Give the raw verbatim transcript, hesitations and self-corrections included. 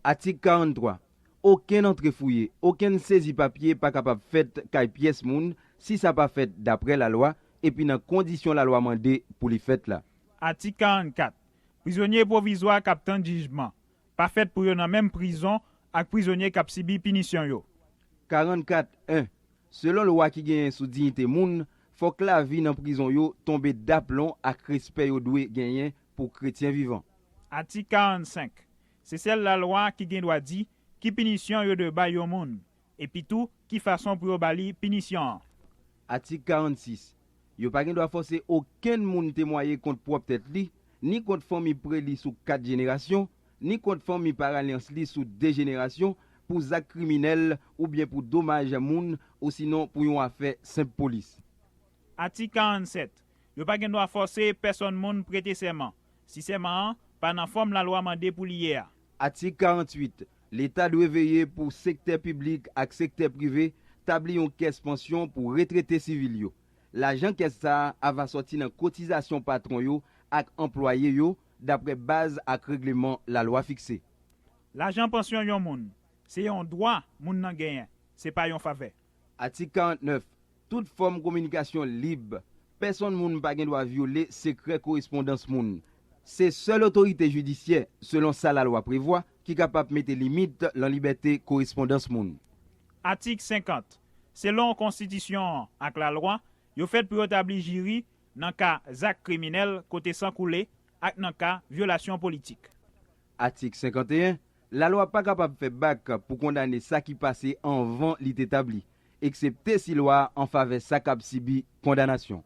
Atik karannntwa. Okenn antre fouye, okenn sezi papye pa kapab fèt kay pyès moun si sa pa fèt daprè lalwa epi nan kondisyon lalwa mande pou li fèt la. Atik karannkat. Prizonye pwovizwa k ap tann jijman pa fèt pou yo nan menm prizon ak prizonye k ap sibi pinisyon yo. Karannkat en. Selon lwa ki genyen sou diyite moun, fòk lavi nan prizon yo tonbe daplon ak respè yo dwe genyen pou kretyen vivan. Atik karannsenk. Se sèl lalwa ki gen dwa di ki pinisyon yo dwe bay yon moun, epi tou ki fason pou yo ba li pinisyon an. Atik karannsis. Yo pa gen dwa fòse okenn moun temwaye kont pwòp tèt li, ni kont fanmi pre li sou kat jenerasyon, ni kont fanmi paralyans li sou de jenerasyon, pou zak kriminèl oubyen pou domaj moun osinon pou yon afè senp polis. Atik karannsèt. Yo pa gen dwa fòse pèsonn moun prete sèman, si sèman an pa nan fòm lalwa mande pou li ye a. Atik karannwit. Leta dwe veye pou sektè piblik ak sektè prive tabli yon kès pansyon pou retrete sivil yo. Lajan kès sa a ava sòti nan kotizasyon patwon yo ak anplwaye yo, daprè baz ak regleman lalwa fikse. Lajan pansyon yon moun, se yon dwa moun nan genyen, se pa yon favè. Atik karannèf. Tout fòm kominikasyon lib. Pèsonn moun pa gen dwa vyole sekrè korespondans moun. Se sèl otorite jidisyè, selon sa lalwa prevwa, ki kapab mete limit lan libète korespondans moun. Atik senkant. Selon konstitisyon an ak lalwa, yo fèt pou yo tabli jiri nan ka zak kriminèl kote san koule ak nan ka vyolasyon politik. Atik senkanteyen. Lalwa pa kapab fè bak pou kondane sa ki pase anvan li te tabli, eksepte si lwa a an favè sa k ap sibi kondanasyon.